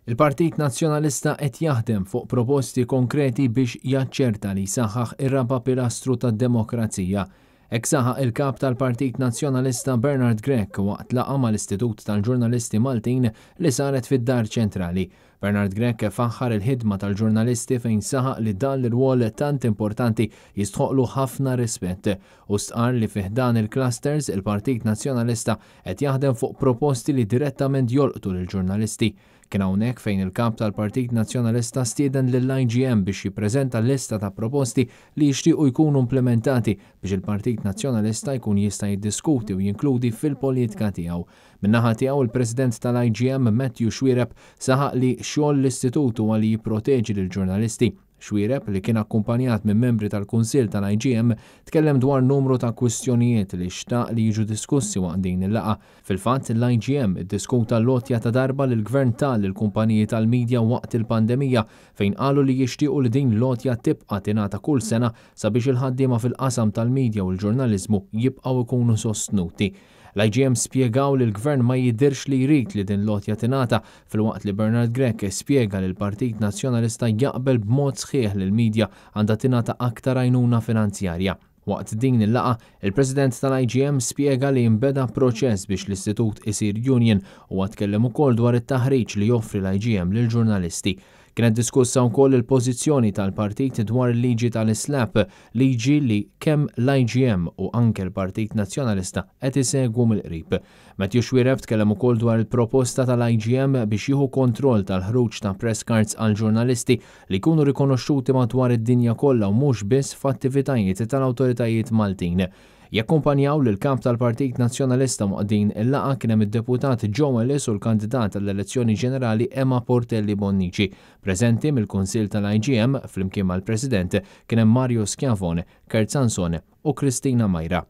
Il-Partit Nazzjonalista qed jaħdem fuq proposti konkreti biex jaċċerta li jsaħħaħ ir-raba' pilastru tad-demokrazija. Hekk saħaq il-Kap tal-Partit Nazzjonalista Bernard Grech waqt laqgħa mal-Istitut tal-Ġurnalisti Maltin li saret fid-Dar Ċentrali. Bernard Grech faħħar il-ħidma tal-ġurnalisti fejn saħaq li dan l-irwol tant importanti jistħoqqlu ħafna rispett u stqarr li fi ħdan il-clusters il-Partit Nazzjonalista qed jaħdem fuq proposti li direttament jolqtu lill-ġurnalisti. Kien hawnhekk fejn il-Kap tal-Partit Nazzjonalista stieden lill-IGM biex jippreżenta lista ta' proposti li jixtiequ jkunu implimentati biex il-Partit Nazzjonalista jkun jista' jiddiskuti u jinkludi fil-politika tiegħu. Min-naħa tiegħu il-President tal-IGM Matthew Xuereb saħaq li xogħol l-istitut huwa li jipproteġi lill-ġurnalisti. Xuereb, li kien akkumpanjat minn membri tal-Kunsill tal-IGM, tkellem dwar numru ta' kwistjonijiet li xtaq li jiġu diskussi waqt din il-laqgħa. Fil-fatt, l-IGM iddiskuta l-għotja ta' darba li l-Gvern ta lill-kumpaniji tal-midja waqt il-pandemija fejn qalu li jixtiequ li din l-għotja tibqa' tingħata kull sena sabiex il-ħaddiema fil-qasam tal-midja u l-ġurnaliżmu jibqgħu jkunu sostnuti. L-IGM spjegaw li l-Gvern ma jidhirx li jrid li din l-għotja tingħata filwaqt li Bernard Grech spjega li l-Partit Nazzjonalista jaqbel b'mod sħiħ li l-midja għandha tingħata aktar għajnuna finanzjarja. Waqt din il-laqgħa, il-President tal-IGM spjega li nbeda proċess biex l-istitut isir union u tkellem ukoll dwar it-taħriġ li joffri l-IGM lill-ġurnalisti. Kienet diskussa wkoll il-pożizzjoni tal-partit dwar il-liġi tal-SLAPP, liġi li kemm l-IGM u anke l-Partit Nazzjonalista qed isegwu mill-qrib. Matthew Xuereb tkellem ukoll dwar il-proposta tal-IGM biex jieħu kontroll tal-ħruġ ta' press cards għal ġurnalisti li jkunu rikonoxxuti madwar id-dinja kollha u mhux biss f'attivitajiet tal-awtoritajiet Maltin. Jakkumpanjaw lil kap tal-Partit Nazzjonalista waqt din il-laqgħa kien hemm id-deputat Joe Ellis u l-kandidat għall-elezzjoni ġenerali Emma Portelli Bonnici. Preżenti mill-Kunsill tal-IGM flimkien mal-President kien hemm Mario Schiavone, Kurt Sansone u Kristina Majra.